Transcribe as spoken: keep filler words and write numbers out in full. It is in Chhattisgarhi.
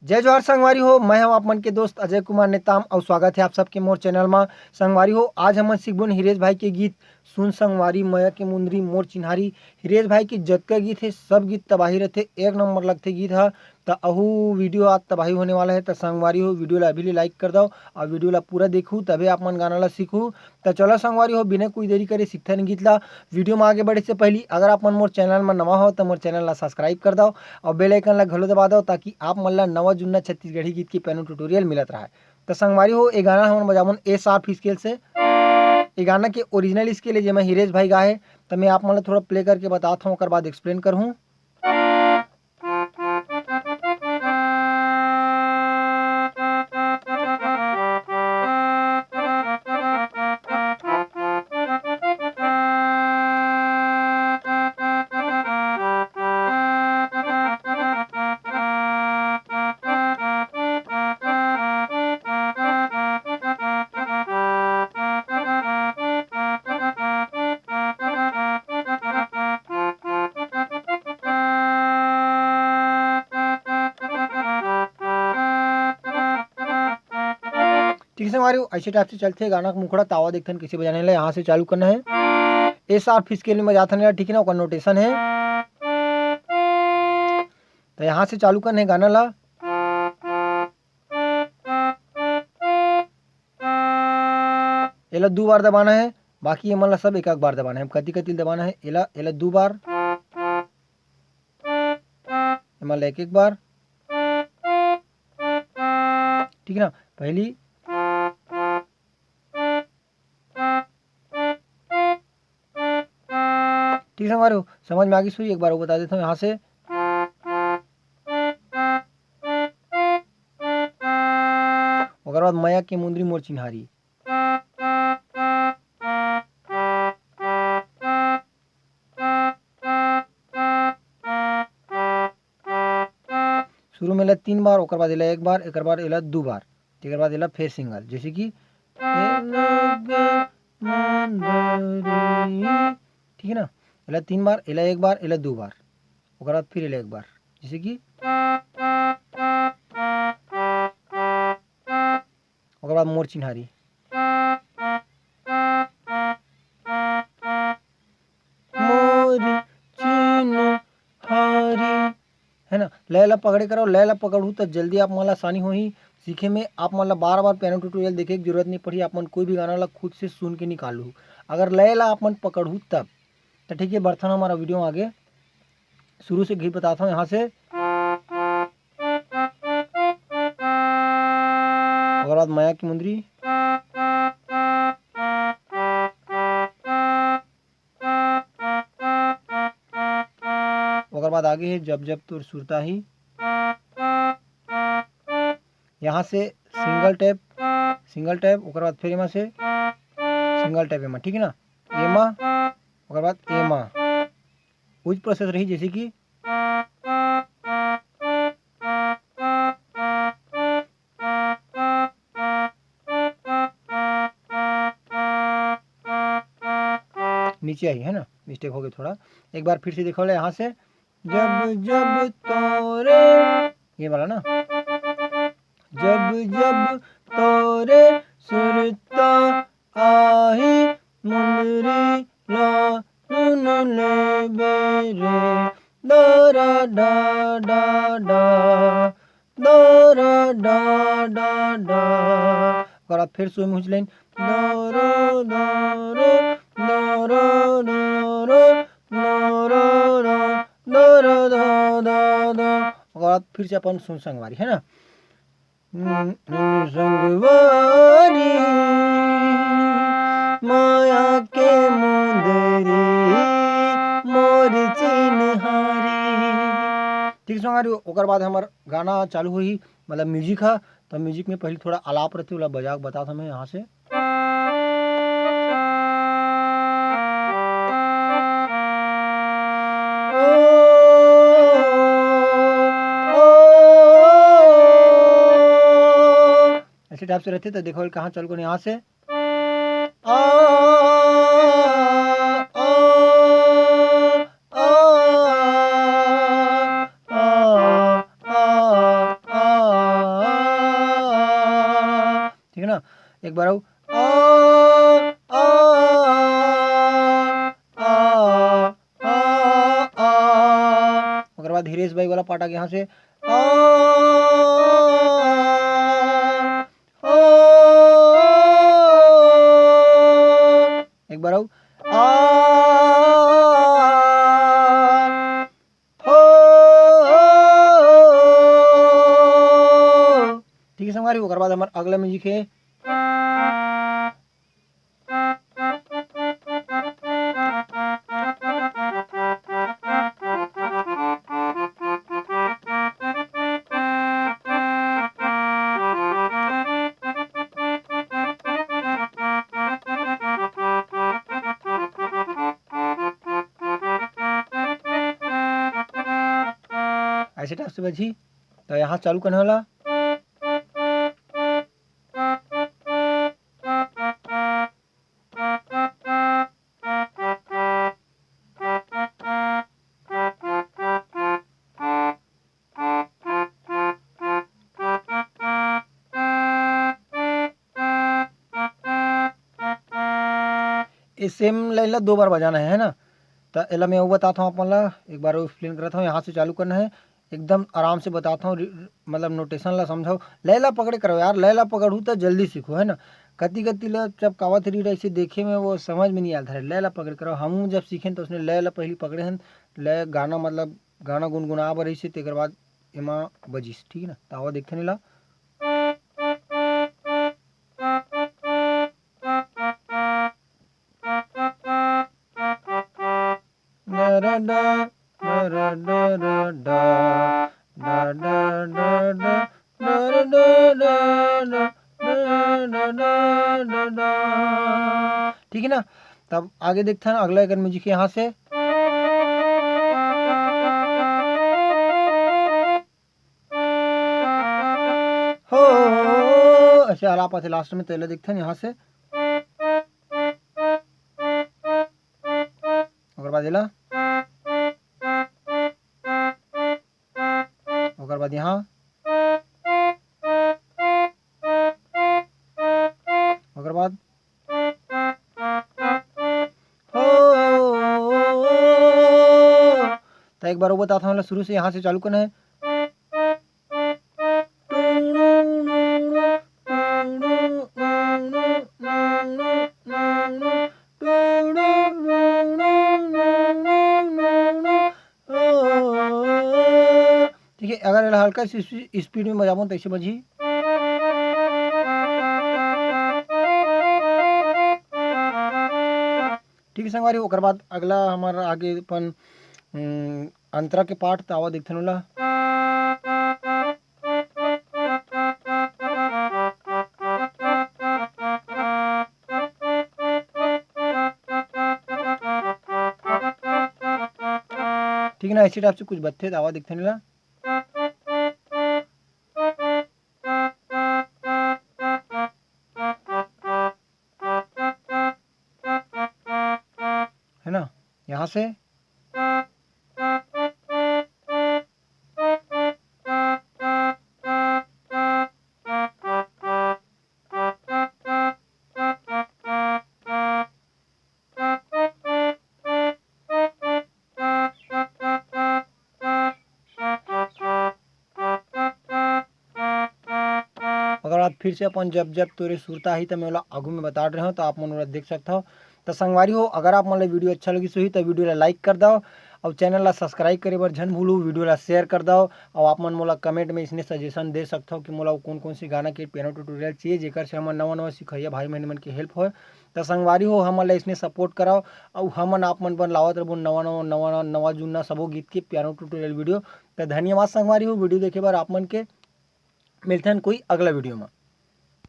जय जोहार संगवारी हो, मैं हूं आप मन के दोस्त अजय कुमार नेताम अउ स्वागत है आप सबके मोर चैनल मा। संगवारी हो, आज हमन सीखबोन हिरेश भाई के गीत सुन संगवारी, मया के मुंदरी मोर चिन्हारी। हिरेश भाई के जतका गीत हे, सब गीत तबाही रथे, एक नंबर लगथे गीत ह। त अहू वीडियो आज तबाही होने वाला है। त संगवारी हो, वीडियो ला अभी ले लाइक कर दव अउ वीडियो ला पूरा देखहू, तभे आप मन गाना ला सीखहू। त चलो संगवारी हो, बिना कोई देरी करे सीखथन गीत ला। वीडियो में आगे बढ़े से पहली अगर आप मन मोर चैनल में नवा हो त मोर चैनल ला सब्सक्राइब कर दव अउ बेल आइकन ला घलो दबा दव, ताकि आप मन ला नवा जुन्ना छत्तीसगढ़ी गीत के piano tutorial मिलत रहे। त संगवारी हो, ए गाना हमन बजाबोन A sharp scale से। ए गाना के ओरिजिनल स्केल है, जेमा हिरेश भाई गाए हे। त मैं आप मन ला थोड़ा प्ले करके बतात हूँ, ओकर बाद एक्सप्लेन करहूँ। ठीक है संगवारी हो, ऐसे टाइप से चलथे गाना का मुखड़ा। तावा देखथन कैसे बजाने ला। यहाँ से चालू करना है, A sharp scale में जाथन ला, ठीक है ना, ओकर नोटेशन है। तो यहाँ से चालू करना है गाना ला। एला दू बार दबाना है, बाकी एमन ला सब एक एक बार दबाना है। कति कति दबाना है, एला एला दू बार, एमन ला एक एक बार, ठीक है ना। पहली, ठीक है संगवारी हो, समझ में आ गई सुई। एक बार वो बता देता हूँ यहाँ से। ओकर बाद मया के मुंदरी मोर चिन्हारी। शुरू में एला तीन बार, ओकर बाद एला एक बार, एकर बाद एला दू बार, तेकर बाद एला फेर सिंगल, जैसे कि ठीक है ना, एला तीन बार, एला एक बार, एला दू बार, ओकर बाद फिर एला एक बार, जैसे कि ओकर बाद मोर चिन्हारी। मोर चिन्हारी, है ना। लय ला पकड़े करो, लय ला पकड़हू त जल्दी आप मन ला आसानी होही सीखे में। आप मन ला बार बार piano tutorial देखे के जरूरत नहीं पड़ही। आप मन कोई भी गाना ला खुद से सुन के निकालहू, अगर लय ला आप मन पकड़हू तब। तो ठीक है, बढ़थन हमारा वीडियो आगे। शुरू से गीत बताता हूँ यहाँ से। ओकर बाद मया की मुंदरी। ओकर बाद आगे है जब जब तोर सुरता ही। यहाँ से सिंगल टैप, सिंगल टैप, ओकर बाद फिर एमा से सिंगल टैप एमा, ठीक है ना। एमा, ओकर बाद एमा, उज प्रोसेस रही, जैसे कि नीचे आई, है ना, मिस्टेक हो गई थोड़ा। एक बार फिर से देखो ले यहाँ से, जब जब तोरे, ये वाला ना, जब जब तोरे सुरता आही, मुंदरी ला सुन लेबे रे, डा रा डा डा डा, डा रा डा डा डा। ओकर बाद फिर से मुझ लाइन, डा रा डा रा, डा रा डा रा, डा रा डा, डा रा डा डा डा। ओकर बाद फिर से अपन सुन संगवारी, है ना। हम्म, संगवारी, माया के मुंदरी, मोर चिन्हारी। ठीक संगवारी, ओकर बाद हमर गाना चालू होही, मतलब म्यूजिक ह। तो म्यूजिक में पहले थोड़ा आलाप रहते, ओला बजा के बतात हमें यहाँ से। ऐसे टाइप से रहते, तो देखो कहाँ चल को यहाँ से। आ, आ, आ, आ, आ, आ, आ, एक बार अउ, आ, आ, आ, आ, आ। ओकर बाद धीरेश भाई वाला पार्ट आ गया यहाँ से, आ, आ। एक बार अउ, आ, हो। ठीक है संगवारी, ओकर बाद हमर अगला म्यूजिक है। ऐसे टाइप से बजी, तो यहाँ चालू करने वाला। ये सेम लाइन ला दो बार बजाना है, है ना? तो एला मैं वो बताता हूँ अपन ला, एक बार एक्सप्लेन करता हूँ, यहाँ से चालू करना है, एकदम आराम से बताता हूँ, रि-, मतलब नोटेशन ला समझो, लय ला पकड़े करो यार, लय ला पकड़ू तो जल्दी सीखो, है ना? कति कति ला जब कावत रही रही से देखे में वो समझ में नहीं आया था, लय ला पकड़े करो। हम जब सीखें तो उसने लय ला पहली पकड़े हैं, लय गाना मतलब गाना गुनगुना बर रही से, तेकर बाद एमा बजिस, ठीक है ना? तो आवा देखते नहीं ला। ठीक है ना? तब आगे देखते हैं अगला एक म्यूजिक यहाँ से। हो, ऐसे आलाप आथे लास्ट में, तो एला देखथन यहाँ से। ओकर बाद एला, ओकर बाद यहाँ, ओकर बाद हो। तो एक बार वो बताता हूँ, शुरू से यहाँ से चालू करना है। ठीक है, अगर एला हल्का सी स्पी-, स्पीड में बजाबो तो ऐसे बजही। ठीक है संगवारी, ओकर बाद अगला हमारा आगे अपन, उम, अंतरा के पाठ, तो आवा देखथन ओला। ठीक है ना, ऐसे टाइप से कुछ बजथे, तो आवा देखथन एला। है ना, यहाँ से। ओकर बाद फिर से अपन जब जब तोरे सुरता आही, त मैं ओला आगू में बता रहे हूँ, तो आप मन ओला देख सकत हव। त संगवारी हो, अगर आप मन ला वीडियो अच्छा लगिस होही, त वीडियो ला लाइक कर दव, अउ चैनल ला सब्सक्राइब करे बर झन भूलू, वीडियो ला शेयर कर दव, अउ आप मन मोला कमेंट में इसने सजेशन दे सकत हव कि मोला कोन कोन से गाना के पियानो ट्यूटोरियल चाहिए, जेकर से हमर नवा नवा सिखइया भाई बहन मन के हेल्प होय। त संगवारी हो, हमन ला इसने सपोर्ट करव, अउ हमन आप मन बर लावत रहबो नवा नवा, नवा नवा, नवा जुन्ना सबो गीत के पियानो ट्यूटोरियल वीडियो। त धन्यवाद संगवारी हो, वीडियो देखे बर आप मन के। मिलथन कोई अगला वीडियो में।